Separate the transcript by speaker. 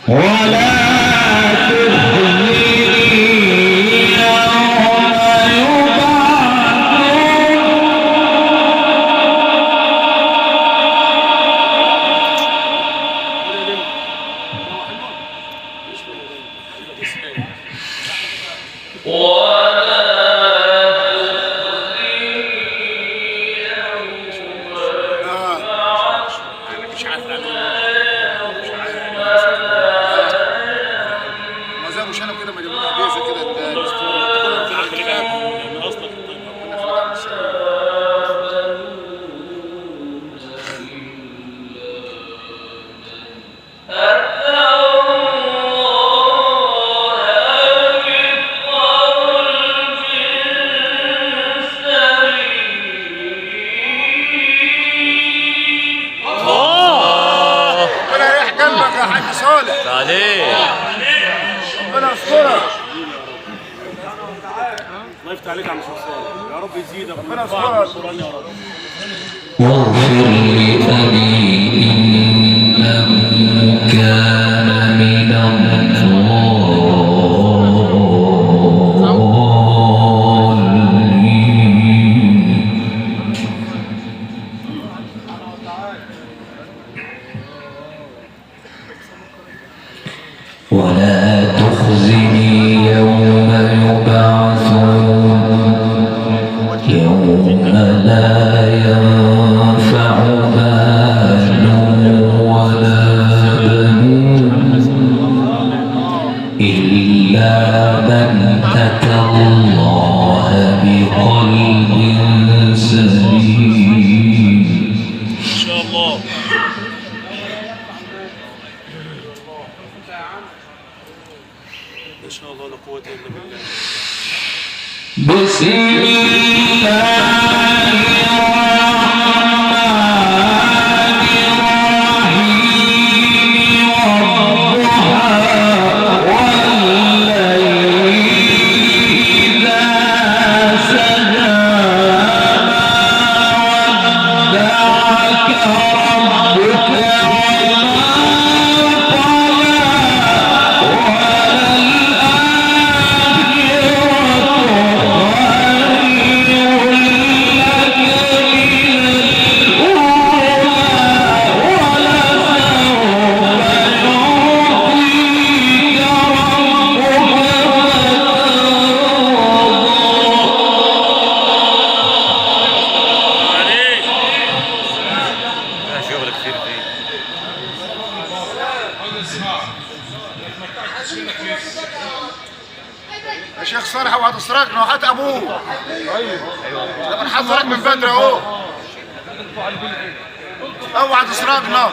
Speaker 1: ولا تخزني يوم يبعثون.
Speaker 2: مش عارف، ما زي ابو شنب كده، ما جابوا لنا هديه كده.
Speaker 3: ربنا يخليك يا عم، من اصلك الطيب.
Speaker 2: ربنا يخليك يا عم السلام. ربنا يريح قلبك يا حاج صالح.
Speaker 4: عليه.
Speaker 2: ربنا يسترك.
Speaker 3: الله يفتح عليك يا عم صالح، يا رب يزيدك.
Speaker 2: ربنا
Speaker 3: ويرفعك
Speaker 2: يسترك.
Speaker 3: بالقران يا رب.
Speaker 1: واغفر لأبي إنه كان من الضالين. ولا تخزني يوم يبعثون، يوم لا ينفع مال ولا بنون إلا من أتى الله بقلب سليم.
Speaker 3: ان شاء الله. ما شاء الله لا قوة الا بالله.
Speaker 1: بسم الله الرحمن الرحيم. والضحى والليل إذا سجى، ما ودعك ربك وما قلى، وللآخرة خير لك من الأولى، ولسوف يعطيك ربك فترضى.
Speaker 3: عليك.
Speaker 4: شغل كتير فيه.
Speaker 2: يا شيخ صالح اوعى تسرقنا وحات ابوه. ايوه، ده بنحذرك من بدري اهو. اوعى تسرقنا.